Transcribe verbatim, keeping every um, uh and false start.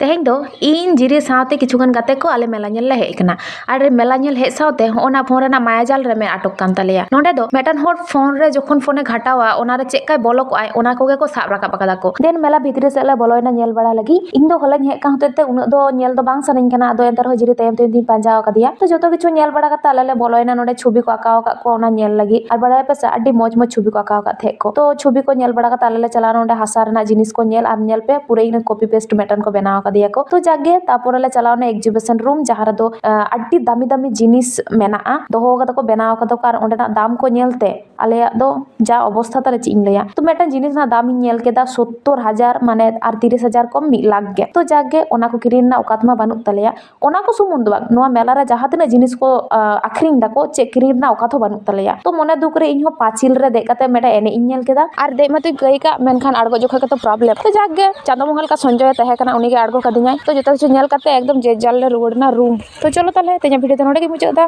ᱛᱮᱦᱮᱧ ᱫᱚ ᱤᱧ ᱡᱤᱨᱤ ᱥᱟᱶᱛᱮ ᱠᱤᱪᱷᱩ ᱜᱟᱱ ᱜᱟᱛᱮ ᱠᱚ ᱟᱞᱮ ᱢᱮᱞᱟ ᱧᱮᱞ ᱞᱮ ᱦᱮᱡ ᱟᱠᱟᱱᱟ᱾ ᱟᱨ ᱢᱮᱞᱟ ᱧᱮᱞ ᱦᱮᱡ ᱥᱟᱶᱛᱮ ᱦᱚᱸᱜᱼᱚ ᱱᱟ ᱯᱷᱳᱱ ᱨᱮᱱᱟᱜ ᱢᱟᱭᱟ ᱡᱟᱞ ᱨᱮ ᱢᱮᱫ ᱟᱴᱚᱠ ᱠᱟᱱ ᱛᱟᱞᱮᱭᱟ᱾ ᱱᱚᱸᱰᱮ ᱫᱚ ᱢᱤᱫᱴᱟᱝ ᱦᱚᱲ ᱯᱷᱳᱱ ᱨᱮ ᱡᱚᱠᱷᱚᱱ ᱯᱷᱳᱱᱮ ᱜᱷᱟᱴᱟᱣᱟ, ᱚᱱᱟᱨᱮ ᱪᱮᱫ ᱠᱟᱭ ᱵᱚᱞᱚ ᱠᱚᱜᱼᱟᱭ, ᱚᱱᱟ ᱠᱚᱜᱮ ᱠᱚ ᱥᱟᱵ ᱨᱟᱠᱟᱵ ᱟᱠᱟᱫᱟ ᱠᱚ᱾ ᱫᱮᱱ ᱢᱮᱞᱟ ᱵᱷᱤᱛᱨᱤ ᱥᱮᱫ ᱞᱮ ᱵᱚᱞᱚᱭᱮᱱᱟ ᱧᱮᱞ ᱵᱟᱲᱟ ᱞᱟᱹᱜᱤᱫ᱾ ᱤᱧ ᱫᱚ ᱦᱚᱞᱟᱧ ᱦᱮᱡ ᱠᱟᱱ ᱦᱚᱛᱮᱡ ᱛᱮ ᱩᱱᱟᱹᱜ ᱫᱚ ᱧᱮᱞ ᱫᱚ ᱵᱟᱝ ᱥᱟᱱᱟᱧ ᱠᱟᱱᱟ, ᱟᱫᱚ ᱮᱱᱛᱮ ᱨᱮᱦᱚᱸ ᱡᱤᱨᱤ ᱛᱟᱭᱚᱢ ᱛᱟᱭᱚᱢ ᱛᱤᱧ ᱯᱟᱸᱡᱟ ᱟᱠᱟᱫᱮᱭᱟ᱾ ᱛᱚ ᱡᱚᱛᱚ ᱠᱤᱪᱷᱩ ᱧᱮᱞ ᱵᱟᱲᱟ ᱠᱟᱛᱮ ᱟᱞᱮ ᱞᱮ ᱵᱚᱞᱚᱭᱮᱱᱟ ᱱᱚᱸᱰᱮ ᱪᱷᱚᱵᱤ ᱠᱚ ᱟᱸᱠᱟᱣ ᱟᱠᱟᱫ ᱠᱚᱣᱟ, ᱚᱱᱟ ᱧᱮᱞ ᱞᱟᱹᱜᱤᱫ᱾ ᱟᱨ ᱵᱟᱲᱟᱭᱟᱯᱮ ᱥᱮ, ᱟᱹᱰᱤ ᱢᱚᱡᱽ ᱢᱚᱡᱽ ᱪᱷᱚᱵᱤ ᱠᱚ ᱟᱸᱠᱟᱣ ᱟᱠᱟᱫ ᱛᱟᱦᱮᱸᱫ ᱠᱚ᱾ ᱛᱚ ᱪᱷᱚᱵᱤ ᱠᱚ ᱧᱮᱞ ᱵᱟᱲᱟ ᱠᱟᱛᱮ ᱟᱞᱮ ᱞᱮ ᱪᱟᱞᱟᱣ ᱱᱚᱸᱰᱮ ᱦᱟᱥᱟ ᱨᱮᱱᱟᱜ ᱡᱤᱱᱤᱥ ᱠᱚ ᱧᱮᱞ, ᱟᱨ ᱧᱮᱞ ᱯᱮ, ᱯᱩᱨᱟᱹ ᱤᱱᱟᱹ copy paste ᱢᱤᱫᱴᱟᱝ ᱠᱚ ᱵᱮᱱᱟᱣ ᱟᱠᱟᱫᱮᱭᱟ ᱠᱚ᱾ ᱛᱚ ᱡᱟᱠ ᱜᱮ, ᱛᱟᱨᱯᱚᱨᱮ ᱞᱮ ᱪᱟᱞᱟᱣ ᱮᱱᱟ exhibition room, ᱡᱟᱦᱟᱸ ᱨᱮᱫᱚ, ᱟᱸ, ᱟᱹᱰᱤ ᱫᱟᱢᱤ ᱫᱟᱢᱤ ᱡᱤᱱᱤᱥ ᱢᱮᱱᱟᱜᱼᱟ, ᱫᱚᱦᱚ ᱠᱟᱫᱟ ᱠᱚ, ᱵᱮᱱᱟᱣ ᱠᱟᱫᱟ ᱠᱚ, ᱟᱨ ᱚᱸᱰᱮᱱᱟᱜ ᱫᱟᱢ ᱠᱚ ᱧᱮᱞ ᱛᱮ ᱟᱞᱮᱭᱟᱜ ᱫᱚ ᱡᱟ ᱚᱵᱚᱥᱛᱷᱟ ᱛᱟᱞᱮ, ᱪᱮᱫ ᱤᱧ ᱞᱟᱹᱭᱟ᱾ ᱛᱚ ᱢᱤᱫᱴᱟᱝ ᱡᱤᱱᱤᱥ ᱨᱮᱱᱟᱜ ᱫᱟᱢ ᱤᱧ ᱧᱮᱞ ᱠᱮᱫᱟ ᱥᱳᱛᱛᱳᱨ ᱦᱟᱡᱟᱨ, ᱢᱟᱱᱮ ᱟᱨ ᱛᱤᱨᱤᱥ ᱦᱟᱡᱟᱨ ᱠᱚᱢ ᱢᱤᱫ ᱞᱟᱠᱷ ᱜᱮ᱾ ᱛᱚ ᱡᱟᱠ ᱜᱮ, ᱚᱱᱟ ᱠᱚ ᱠᱤᱨᱤᱧ ᱨᱮᱱᱟᱜ ᱚᱠᱟᱛ ᱢᱟ ᱵᱟᱹᱱᱩᱜ ᱛᱟᱞᱮᱭᱟ᱾ ᱚᱱᱟ ᱠᱚ ᱥᱩᱢᱩᱝ ᱫᱚ ᱵᱟᱝ, ᱱᱚᱣᱟ ᱢᱮᱞᱟ ᱨᱮ ᱡᱟᱦᱟᱸ ᱛᱤᱱᱟᱹᱜ ᱡᱤᱱᱤᱥ ᱠᱚ, ᱟ, ᱟᱠᱷᱨᱤᱧ ᱫᱟᱠᱚ, ᱪᱮᱫ ᱠᱤᱨᱤᱧ ᱨᱮᱱᱟᱜ ᱚᱠᱟᱛ ᱦᱚᱸ ᱵᱟᱹᱱᱩᱜ ᱛᱟᱞᱮᱭᱟ᱾ ᱛᱚ ᱢᱚᱱᱮ ᱫᱩᱠ ᱨᱮ ᱤᱧ ᱦᱚᱸ ᱯᱟᱸᱪᱤᱞ ᱨᱮ ᱫᱮᱡ ᱠᱟᱛᱮ ᱢᱤᱫᱴᱮᱱ ᱮᱱᱮᱡ ᱤᱧ ᱧᱮᱞ ᱠᱮᱫᱟ᱾ ᱟᱨ ᱫᱮᱡ ᱢᱟᱛᱚᱧ ᱠᱟᱹᱭ ᱠᱟᱜ, ᱢᱮᱱᱠᱷᱟᱱ ᱟᱬᱜᱚ ᱡᱚᱠᱷᱚᱱ ᱜᱮᱛᱚ problem᱾ ᱛᱚ ᱡᱟᱠ ᱜᱮ, ᱪᱟᱸᱫᱚ ᱵᱚᱸᱜᱟ ᱞᱮᱠᱟ ᱥᱚᱧᱡᱚᱭᱮ ᱛᱟᱦᱮᱸ ᱠᱟᱱᱟ, ᱩᱱᱤ ᱜᱮ ᱟᱬᱜᱚ ᱠᱟᱫᱤᱧᱟᱭ᱾ ᱛᱚ ᱡᱚᱛᱚ ᱠᱤᱪᱷᱩ ᱧᱮᱞ ᱠᱟᱛᱮ ᱮᱠᱫᱚᱢ ᱡᱮ ᱡᱟᱨ ᱞᱮ ᱨᱩᱣᱟᱹᱲ ᱮᱱᱟ room᱾ ᱛᱚ ᱪᱚᱞᱚ ᱛᱟᱦᱞᱮ, ᱛᱮᱦᱮᱧᱟᱜ video ᱫᱚ ᱱᱚᱸᱰᱮ ᱜᱮ ᱢᱩᱪᱟᱹᱫ ᱮᱫᱟ᱾